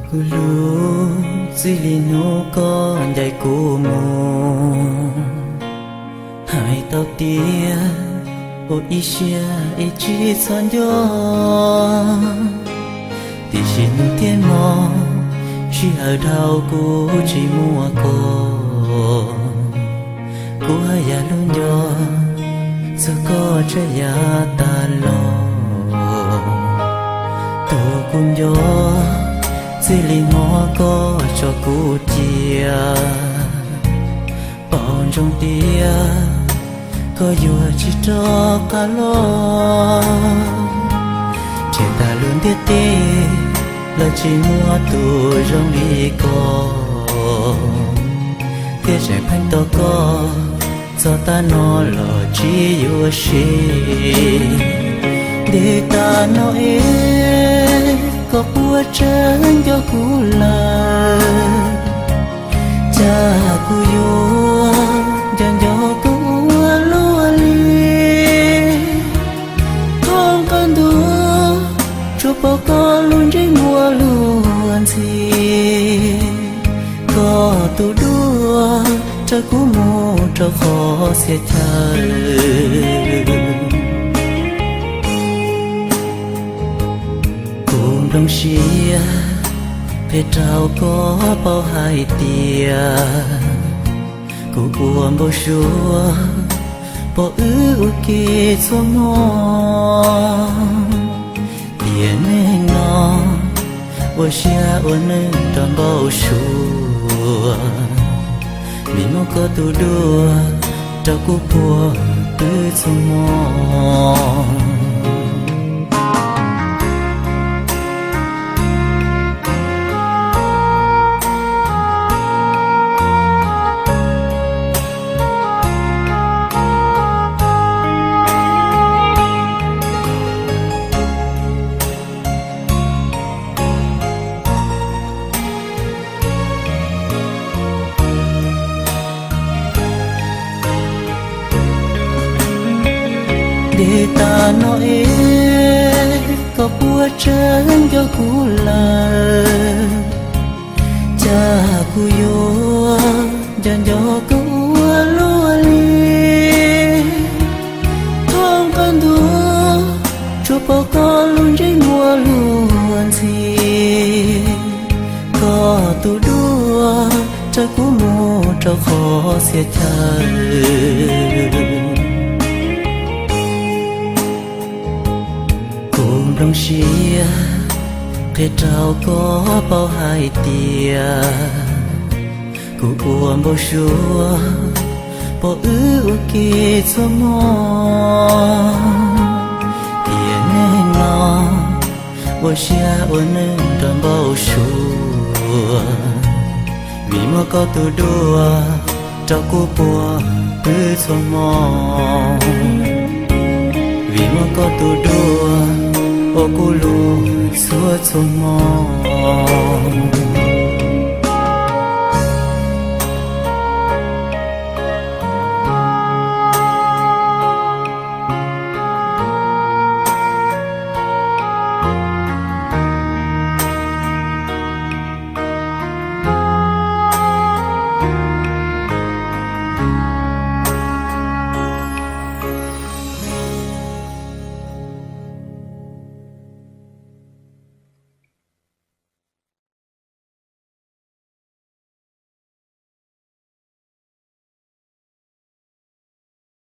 Kuv hlub, txij li hnub koj ncaim kuv mus, hais tau tias ua ib siab ib tsig txhob nco. Tiam sis hnub thiab hmo, sij hawm dhau kuv tsis muaj koj, kuv haj yam hlub nco txog koj tshaj yav tas los. Tus kuv nco, txij li hmo koj tso kuv cia, paub ntsoov tias koj yuav tsis rov qab los. Nrhiav tag lub ntiaj teb los tsis muaj tus zoo li koj, thiab tseem pheej tos koj txog tav no los tsis yuav siv. Ntev tas no es koj puas tseem nco kuv lawm? Cas kuv yuav nco nco koj ua luaj li. Thoob qab ntuj tsuas pom koj lub ntsej muag luag ntxhi, koj tus duab raws kuv mus rau qhov txhia chaw. Kuv nplooj siab qhia rau koj paub hais tias kuv ua npau suav pom wb ua ke txhua hmo. Tiam neeg no ua siab ua nws nrog npau suav, vim muaj koj tus duab rau kuv puag twb txhua hmo. Ntev tas no es koj puas tseem nco kuv lawm? Cas kuv yuav nco nco koj ua luaj li. Thoob qab ntuj tsuas pom koj lub ntsej muag luag ntxhi, koj tus duab raws kuv mus rau qhov txhia chaw. Kuv nplooj siab qhia rau koj paub hais tias kuv ua npau suav pom wb ua ke txhua hmo. Tiam neeg no ua siab ua nws nrog npau suav, vim muaj koj tus duab rau kuv puag twb txhua hmo. Vim muaj koj tus duab ua kuv luag txhua txhua hmo.